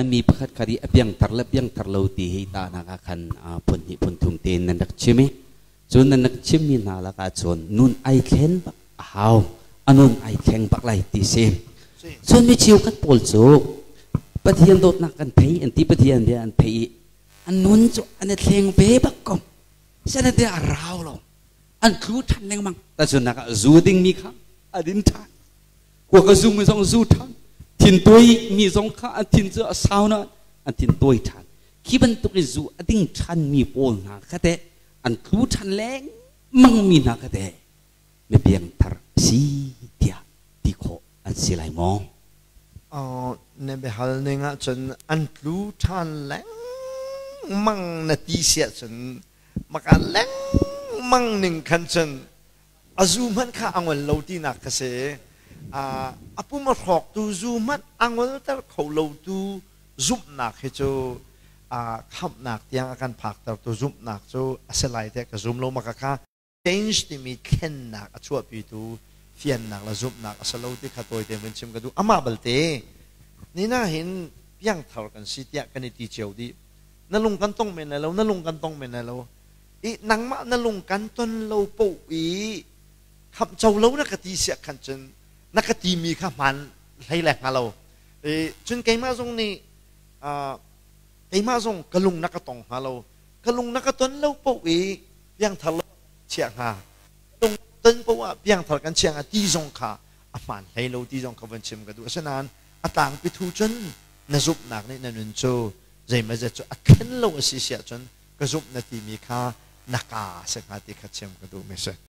Mi pakhat khat i a piangthar le piangthar lo ti hi tahnak ah khan phun hnih phun thum tein nan rak chim i cun nan rak chimmi hna lakah cun nun ai thlen bak a hau, a nun ai thleng bak lai ti si. Cun mi cheukhat pawl cu Pathian dawtnak kan thei an ti, Pathian bia an thei i an nun cu an i thleng ve bak ko. Sanate a rau lo, an tlu ṭhan lengmang. Tahchunhnak ah zu dingmi kha a din ṭhan, kuak a zumi zong zu ṭhan, thin tuai mi zong kha an thin cu a sau na an thin tuai ṭhan. Khi bantuk i zu a ding ṭhan mi pawl hna kha teh, an tlu ṭhan lengmang mi hna kha teh, mi piangthar si tiah ti khawh an si lai maw? Na biahal ning ahcun an tlu ṭhan lengmang na ti si ahcun maka lengmang ning khan cun a zu hmanh kha a ngol lo tinak ka si. A pum a hrawktu zu hmanh a ngolter kho lotu zumhnak hi cu khamhnak tiang a kan phaktertu zumhnak cu a si lai tiah ka zum lo. Maka kha change timi thlennak a chuahpitu fiannak le zumhnak a si lo ti kha tawite vun chim ka duh. Amah balte nina hin piangthar kan si tiah kan i ti cio dih. Na lung kan tong men lai lo, na lung kan tong men lai lo i nangmah na lung kan ton lo poh i khamh co lo na ka ti siah khan cun na ka timi kha hmaan hlei le hnga lo i cun keimah zong nih keimah zong ka lung na ka tong hnga lo. Ka lung na ka ton lo poh i piangthar lo chiah hnga, lung ton poah piangthar kan chiah hnga ti zong kha a hmaan hlei lo ti zong kha von chim ka duh. Asinain a tlangpi thu cun na zumhnak nih na nun cu zeimazet cu a thlen lo a si si ahcun ka zumh na timi kha na ka a si hnga ti kha chim ka duhmi a si.